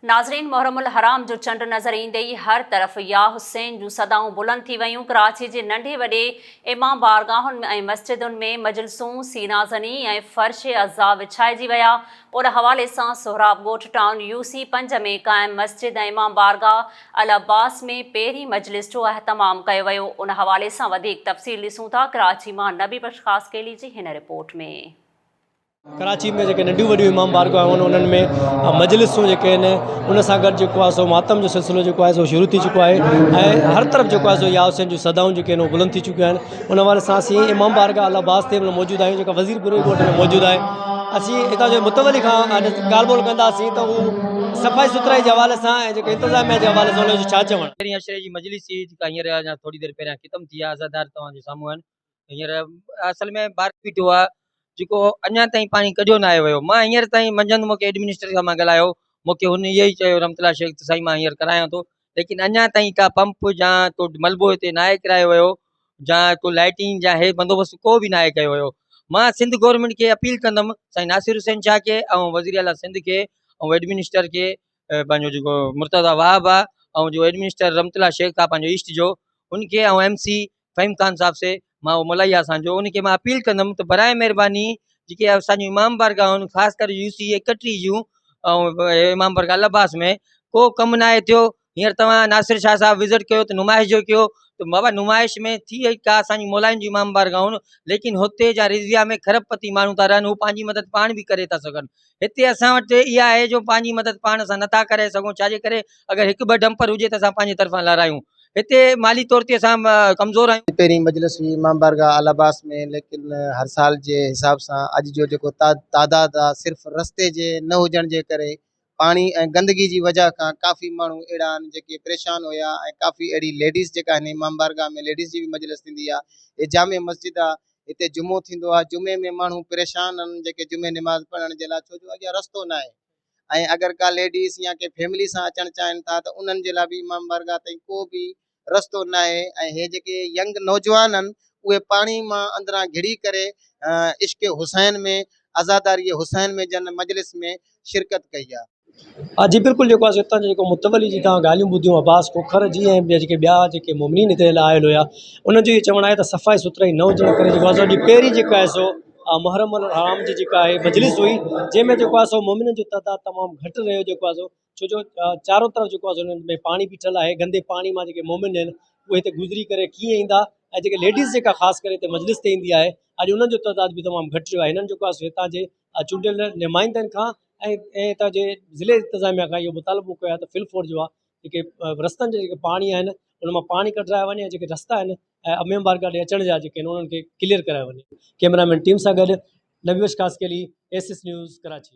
ناظرين محرم الحرام جو چنڊ نظر ايندي ئي هر طرف يا حسين جون صدائون بلند ٿي ويون، ڪراچي جي ننڍي وڏي امام بارگاهن ۽ مسجدن ۾ مجلسون، سينا زني ۽ فرش عزا وڇائجي ويا، ان حوالي سان سهراب ڳوٺ ٽائون يو سي پنج ۾ قائم مسجد ۽ امام بارگاهه العباس ۾ پهرين مجلس جو اهتمام ڪيو ويو، ان حوالي سان وڌيڪ تفصيل ڏسون ٿا ڪراچي مان نبي بخش خاصخيلي جي هن رپورٽ ۾. ڪراچي ۾ جيڪي ننڍيون وڏيون امام بارگاهون آهن انهن ۾ مجلسون جيڪي آهن ان سان گڏ جيڪو آهي سو ماتم جو سلسلو جيڪو آهي سو شروع ٿي چڪو آهي ۽ هر طرف جيڪو آهي سو يا حسين جون صدائون جيڪي آهن اهي بلند ٿي چڪيون آهن ان حوالي سان اسين امام بارگاهه العباس تي موجود آهيون جيڪا وزير بروهي ڳوٺ ۾ موجود آهي اسين هتان جي متولي کان ڳالهه ٻولهه ڪنداسين ته هو صفائي سٿرائي جي حوالي سان ۽ جيڪي انتظاميا جي حوالي سان ان جو ڇا چوڻ. پهرين عشري جي مجلس هئي جيڪا هينئر اڃا ٿوري دير پهريان ختم ٿي آهي عزادار توهان جي سامهون آهن هينئر اصل ۾ بارش بيٺو آ جيڪو اڃا تائين پاڻي ڪڍيو ناهي ويو مان هينئر تائين منجهند مونکي ايڊمنسٽريٽر سان مان ڳالهايو مونکي هن اهو ئي چيو رحمت الله شيخ ته سائين مان هينئر ڪرايان ٿو ليڪن اڃا تائين ڪا پمپ يا ڪو ملبو هتي ناهي ڪرايو ويو يا ڪو لائٽنگ يا هي بندوبست ڪو به ناهي ڪيو ويو مان سنڌ گورنمينٽ کي اپيل ڪندم سائين ناصر حسين شاهه کي ۽ وزير اعليٰ سنڌ کي ۽ ايڊمنسٽر کي پنهنجو جيڪو مرتضيٰ وهاب آ ۽ جو ايڊمنسٽر رحمت الله شيخ آ پنهنجو ايسٽ جو ان کي ۽ ايم سي فهيم خان صاحب سي مان اهو ملائي آ اسان جو ان کي مان اپيل ڪندم ته برائي مهرباني جيڪي اسان جون امام بارگاهون خاص ڪري يو سي 31 جون ۽ امام بارگاهه العباس ۾ ڪو ڪم ناهي ٿيو هينئر توهان ناصر شاهه صاحب وزٽ ڪيو ته نمائش جو ڪيو ته بابا نمائش ۾ ٿي وئي ڪا اسان جي مولائين جون امام بارگاهون ليڪن هتي جا رضويا ۾ کرب پتي ماڻهو ٿا رهن هو پنهنجي مدد پاڻ به ڪري ٿا سگهن هتي اسان وٽ اها آهي جو پنهنجي مدد پاڻ اسان نٿا ڪري سگهون ڇاجي ڪري اگر هڪ ٻه ڊمپر هجي ته اسان پنهنجي طرفان لهرايون هتي مالي طور تي اسان ڪمزور آهيون. پهرين مجلس هئي امام بارگاهه آل عباس ۾ ليڪن هر سال جي حساب سان اڄ جو جيڪو تعداد آ صرف رستي جي نه هجڻ جي ڪري پاڻي ۽ گندگي جي وجه کان ڪافي ماڻهو اهڙا آهن جيڪي پريشان هيا ۽ ڪافي اهڙي ليڊيز جيڪا هن امام بارگاهه ۾ ليڊيز جي به مجلس ٿيندي آ هي جامع مسجد آ هتي جمعو ٿيندو آ جمعي ۾ ماڻهو پريشان آهن جيڪي جمعي نماز پڙهڻ جي لاء ڇو جو اڳيان رستو ناهي ۽ اگر ڪا ليڊيز يا ڪنهن فيملي سان اچڻ چاهين ٿا ته انهن جي لاء به امام بارگاهه تائين ڪو به رستو ناهي ۽ هي جيڪي ينگ نوجوان آهن اهي پاڻي مان اندران گهڙي ڪري عشق حسين ۾ عزاداري حسين ۾ جن مجلس ۾ شرڪت ڪئي آهي. ها جي بلڪل جيڪو آهي سو هتان جو جيڪو متولي جي توهان ڳالهيون ٻڌيون عباس کوکر جي ۽ ٻيا جيڪي ٻيا جيڪي مومنين هتي آيل هيا انهن جو اهو چوڻ آهي ته صفائي سٿرائي نه هجڻ ڪري جيڪو آهي سو اڄ پهرين جيڪا آهي سو محرم الحرام جي جيڪا آهي مجلس هئي جنهن ۾ جيڪو آهي سو مومنن جو تعداد تمام گهٽ رهيو جيڪو آهي سو ڇو جو چارو طرف جيڪو آهي سو انهن ۾ پاڻي بيٺل آهي گندي پاڻي مان جيڪي مومن آهن اهي هتي گذري ڪري ڪيئن ايندا ۽ جيڪي ليڊيز جيڪا خاص ڪري هتي مجلس تي ايندي آهي اڄ انهن جو تعداد به تمام گهٽ رهيو آهي هنن جيڪو آهي سو هتان جي چونڊيل نمائندن کان ۽ هتان جي ضلعي انتظاميا کان اهو مطالبو ڪيو آهي ته فل فور جو آهي جيڪي رستن جا جيڪي پاڻي آهن ان مان پاڻي ڪڍرايو وڃي ۽ جيڪي رستا آهن ۽ امين بارگاهه ڏي اچڻ جا جيڪي آهن انهن کي ڪليئر ڪرايو وڃي ڪئميرا مين ٽيم سان گڏ Nabi Bakhsh Khaskheli, S S news, Karachi.